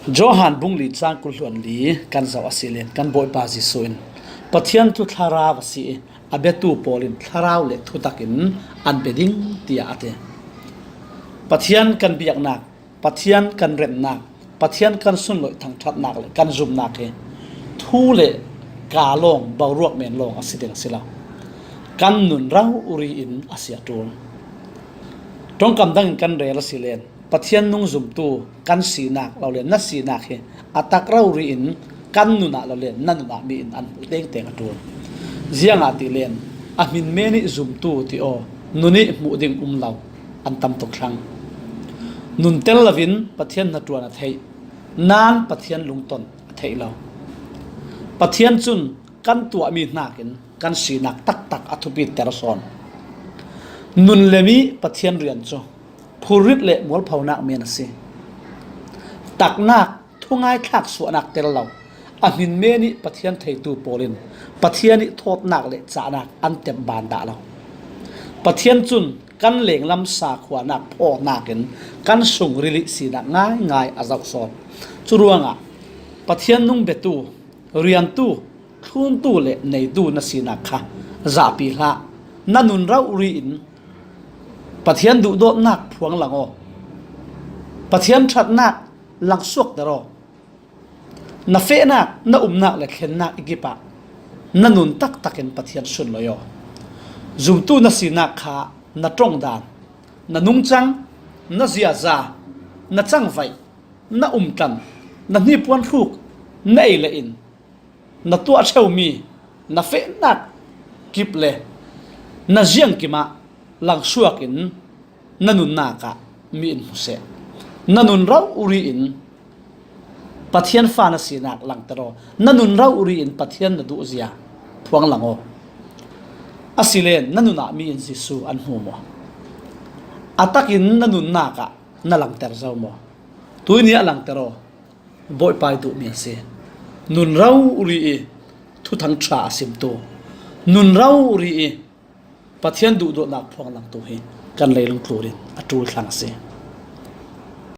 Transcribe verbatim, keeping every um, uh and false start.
Johan bung li chang kul hluan li kan zoh a si len, kan Bawipa Jesuh in Pathian thu thlarau a si i, a biatu pawl in thlarau le thutakin an bia ding, tiah a ti. Pathian kan biaknak, Pathian kan remnak, Pathian kan sunloih thangṭhatnak le kan zumnak hi thu le ka lawng boruak men lawng a si ding a si lo. Kan nun rau uri in a si a ṭul. Ṭongkam dangin kan rel a si len, Pathian nungzumtu kan sinak lo le na sinak hi a tak raurin kan nunah lo le na nunah mi in an hmuh tengteng a ṭul. Ziangahtile a hmin men ih zumtu ti aw, nun ih hmuh ding um lo an tam tuk thlang. Nun tel loin Pathian hnaṭuan a theih, nain Pathian lungton a theih lo. Pathian cun kan tuahmi hnakin kan sinak taktak a thupiter sawn. Nun le mi Pathian rian cu phurrit le mualphonak men a si. Taknak, thungai thlak suahnak tel lo, a hmin men ih Pathian theitu pawl in Pathian ih thawtnak le cahnak an tep ban dah lo. Pathian cun kan lenglam sakhuanak phawhnak in kan sungril ih sinak ngaingai a zoh sawn. Curuangah Pathian nung biatu, riantu, thluntu le neitu na sinak kha zahpi hlah. Na nun rauh uri in Pathian duhdawtnak phuang lang aw. Pathian ṭhatnak langsuakter aw. Na fehnak, na umnak le thlennak ih kipah na nun taktakin Pathian sunloi aw. Zumtu na sinak kha na ṭongdan, na nungcang, na ziaza, na cangvaih, na umtlan, na hnipuan thluk, na ei le in, na tuah ṭheumi, na fehnak kip le na ziangkim ah langsuak in na nunnak ah mi in hmu seh. Na nun rauh uri in Pathian fa na sinak langter aw. Na nun rauh uri in Pathian na duhzia phuang lang aw. Asile na nunah mi in Jesuh an hmu maw? A takin na nunnak ah na langter zo maw? Tuihni ah langter aw. Bawipa ih duhmi a si. Nun rauh uri ih thuthang ṭha a simtu, nun rauh uri ih Pathian duhdawtnak phuang langtu hi kan leilung tlur in a ṭul thlang a si.